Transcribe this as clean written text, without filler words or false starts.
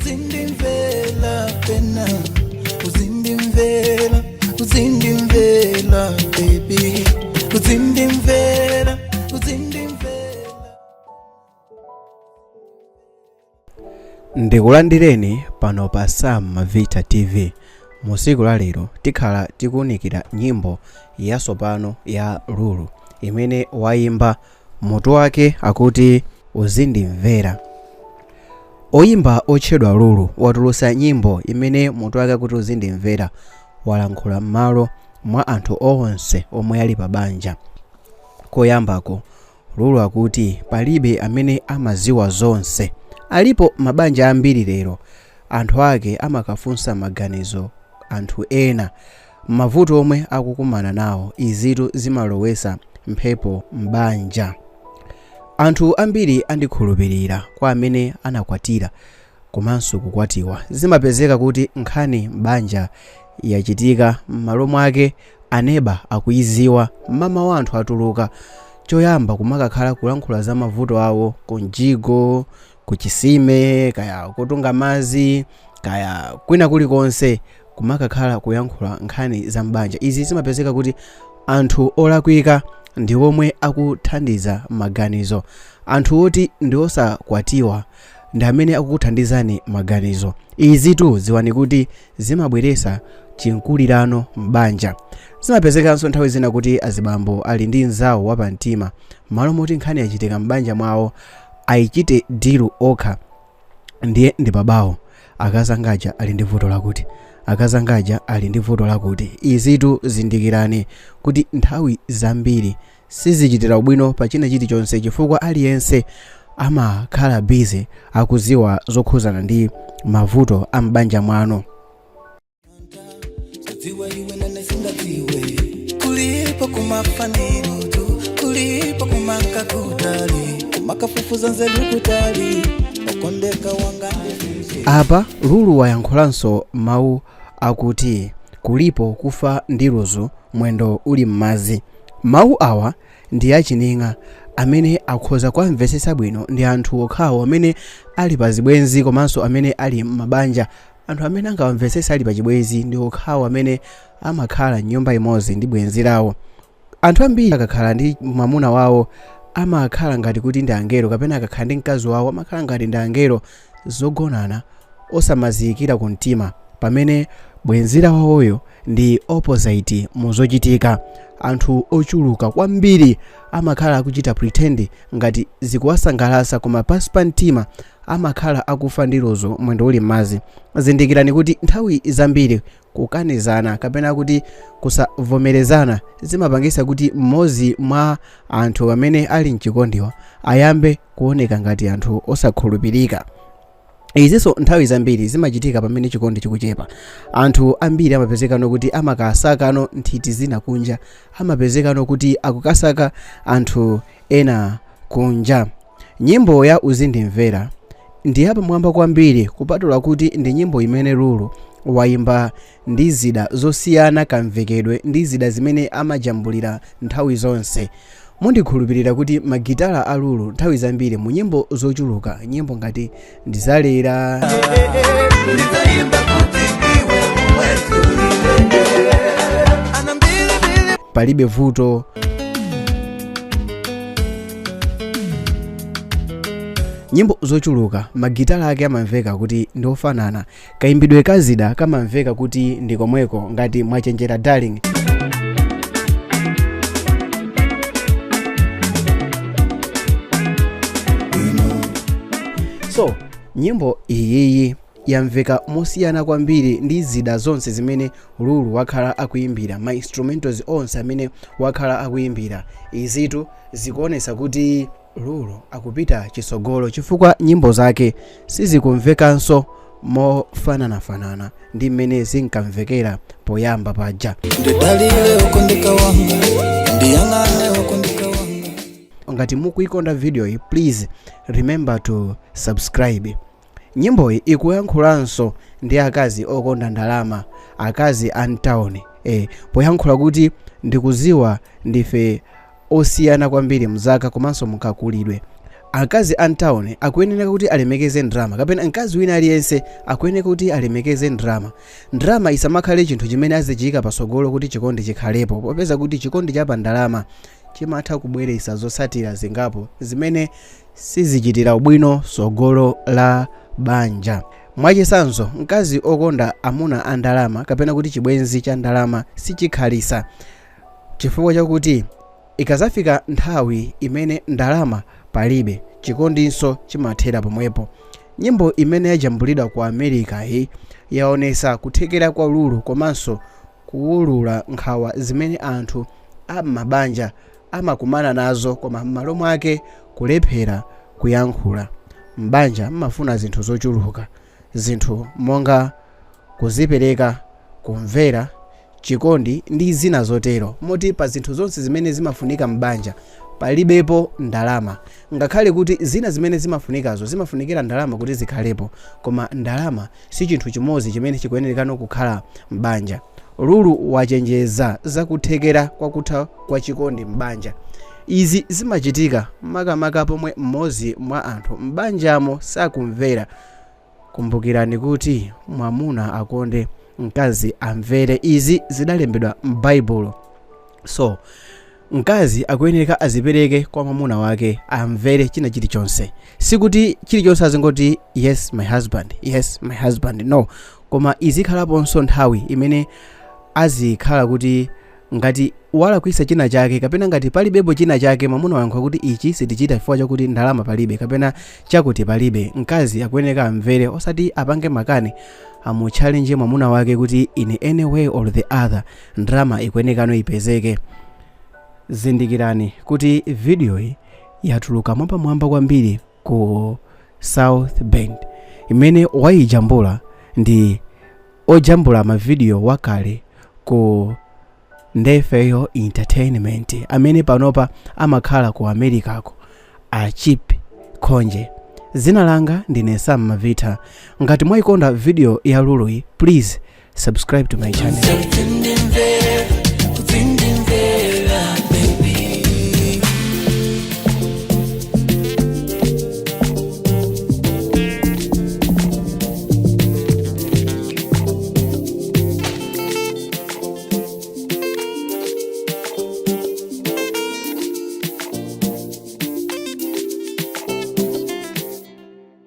Uzindimvela pena, uzindimvela, uzindimvela baby, uzindimvela, uzindimvela. Ndikulandireni pano pa Sam Mavita TV. Mu tsiku la lero tikhala tikuwunikira nyimbo yatsopano ya Lulu imene wayimba, mutu wake akuti Uzindimvera. Oyimba otchedwa Lulu watulutsa nyimbo imene mutu wake akuti Uzindimvera. Walankhula m'malo mwa anthu onse omwe ali pa banja. Koyambako Lulu akuti palibe amene amaziwa zonse. Alipo mabanja ambiri lero anthu ake amakafunsa maganizo anthu ena mavuto omwe akukumana nawo. Izitu zimalowesa mphepo m'banja. Anthu ambiri andikhulupirira kwa amene anakwatira komanso kukwatiwa, zimapezeka kuti nkhani m'banja yachitika, m'malo mwake aneba akuiziwa, mamawa anthu atuluka, choyamba kumakakhala kulankhula za mavuto awo kunjigo, kuchisime, kaya kutunga madzi, kaya kwina kulikonse, kumakakhala kuyankhula nkhani za m'banja. Izi zimapezeka kuti anthu olakwika ndi omwe akuthandiza maganizo. Anthu oti ndi osakwatiwa ndi amene akukuthandizani maganizo. Izitu ziwani kuti zimabweresa chinkulirano m'banja. Zimapezekanso nthawi zina kuti azibambo ali ndi mzawo wapamtima, malo moti nkhani yachitika m'banja mwawo ayichite deal okha, ndiye ndi pabawo, akazangaja ali ndi vuto lakuti, akazangaja ali ndi vuto lakuti. Izitu zindikirani kuti nthawi zambiri sizichitira ubwino pa china chilichonse, chifukwa aliyense amakhala busy akuziwa zokhuzana ndi mavuto a m'banja mwanu. Dziwa iwe nane singadziwe, kulipo kumafaniro tu, kulipo kumanka kutali, kumakafufuza nzeru kutali, okondeka wanga ndifunse. Apa Lulu wayankhulanso mawu akuti kulipo kufa ndi ludzu mwendo uli m'madzi. Mawu awa ndi achining'a amene akhoza kuwamvetsetsa bwino ndi anthu okhawo amene ali pa zibwenzi komanso amene ali m'mabanja. Anthu amene angawamvetsetse ali pa chibwenzi ndi okhawo amene amakhala m'nyumba imodzi ndi bwenzi lawo. Anthu ambiri akakhala ndi mwamuna wawo amakhala ngati kuti ndi angelo, kapena akakhala ndi mkazi wawo amakhala ngati ndi angelo, zogonana osamaziyikira ku mtima, pamene bwenzi lawoyo ndi opposite mu zochitika. Anthu ochuluka kwambiri amakhala akuchita pretend ngati zikuwasangalatsa, koma pansi pa mtima amakhala akufa ndi ludzu mwendo uli m'madzi. Zindikirani kuti nthawi zambiri kukanizana kapena kuti kusavomerezana zimapangisa kuti mmodzi mwa anthu amene ali mchikondiwa ayambe kuoneka ngati anthu osakhulupirika. Izinso nthawi zambiri zimachitika pamene chikondi chikuchepa. Anthu ambiri amapezekano kuti amakasakano nthiti zina kunja, amapezekano kuti akukasaka anthu ena kunja. Nyimbo ya Uzindimvera ndi yapamwamba kwambiri, kupatula kuti ndi nyimbo imene Lulu wayimba ndi zida zosiyana kamvekedwe ndi zida zimene amajambulira nthawi zonse. Mundikhulupirira kuti magitala a Lulu nthawi zambiri mu nyimbo zochuluka, nyimbo ngati Ndizalira, Ndidzaimba kuti iwe umwetulile ana mbilibili, Palibe Vuto, nyimbo zochuluka magitala ake amamveka kuti ndi ofanana, kayimbidwe ka zida kamamveka kuti ndi komweko, ngati Mwachenjera Darling. So nyimbo iyiyi yamveka mosiyana kwambiri ndi zida zonse zimene Lulu wakhala akuyimbira, ma instrumentals onse amene wakhala akuyimbira. Izitu zikuonesa kuti Lulu akupita chitsogolo, chifukwa nyimbo zake sizikumvekanso mofananafanana ndi mmene zinkamvekera poyamba paja. Ndidalile okondeka wanga, ndiyang'ane okondeka wanga. Ngati mukuikonda video iyi, please remember to subscribe. Nyimboyi ikuyankhulanso ndi akazi okonda ndalama, akazi a mtawuni, poyankhula kuti ndikuziwa ndife osiyana kwambiri mzaka komanso mukakulidwe. Akazi a mtawuni akuyenera kuti alemekeze ndalama, kapena mkazi wina aliyense akuyenera kuti alemekeze ndalama. Ndalama isamakhale chinthu chimene azichiyika patsogolo kuti chikondi chikhalepo, popeza kuti chikondi cha pa ndalama chimatha kubweretsa zotsatira zingapo zimene sizichitira ubwino tsogolo la banja. Mwachitsanzo, mkazi okonda amuna a ndalama kapena kuti chibwenzi cha ndalama sichikhalisa, chifukwa chakuti ikazafika nthawi imene ndalama palibe, chikondinso chimathera pomwepo. Nyimbo imene yajambulidwa ku America iyi yaonesa kuthekera kwa Lulu komanso kuwulula nkhawa zimene anthu am'mabanja amakumana nazo, koma m'malo mwake kulephera kuyankhula. M'banja mmafuna zinthu zochuluka, zinthu monga kuzipereka, kumvera, chikondi ndi zina zotero, moti pa zinthu zonse zimene zimafunika m'banja palibepo ndalama. Ngakhale kuti zina zimene zimafunikazo zimafunikira ndalama kuti zikhalepo, koma ndalama si chinthu chimodzi chimene chikuyenerekano kukhala m'banja. Lulu wachenjeza zakuthekera kwakutha kwa chikondi m'banja. Izi zimachitika makamaka pomwe mmodzi mwa anthu m'banjamo sakumvera. Kumbukirani kuti mwamuna akonde, mkazi amvere. Izi zidalembedwa m'Baibulo. So mkazi akuyeneka azipereke kwa mwamuna wake, amvere china chilichonse. Sikuti chilichonse azingoti, "Yes, my husband, yes, my husband," no, koma izikhalaponso nthawi imene azikhala kuti ngati walakwisa china chake kapena ngati palibepo china chake, mwamuna wayankha kuti ichi sitichita chifukwa chakuti ndalama palibe kapena chakuti palibe, mkazi akuyeneka amvere, osati apange makani, amutchalenje mwamuna wake kuti in any way or the other ndalama ikuyenekano ipezeke. Zindikirani kuti video-yi yatuluka mwapamwamba kwambiri ku South Bend, imene wayijambula ndi ojambula mavidiyo wakale ku Ndefeyo Entertainment, amene panopa amakhala ku Americako, a Chip Khonje. Zina langa ndine Sam Mavita. Ngati mwayikonda video ya Luluyi, please subscribe to my channel.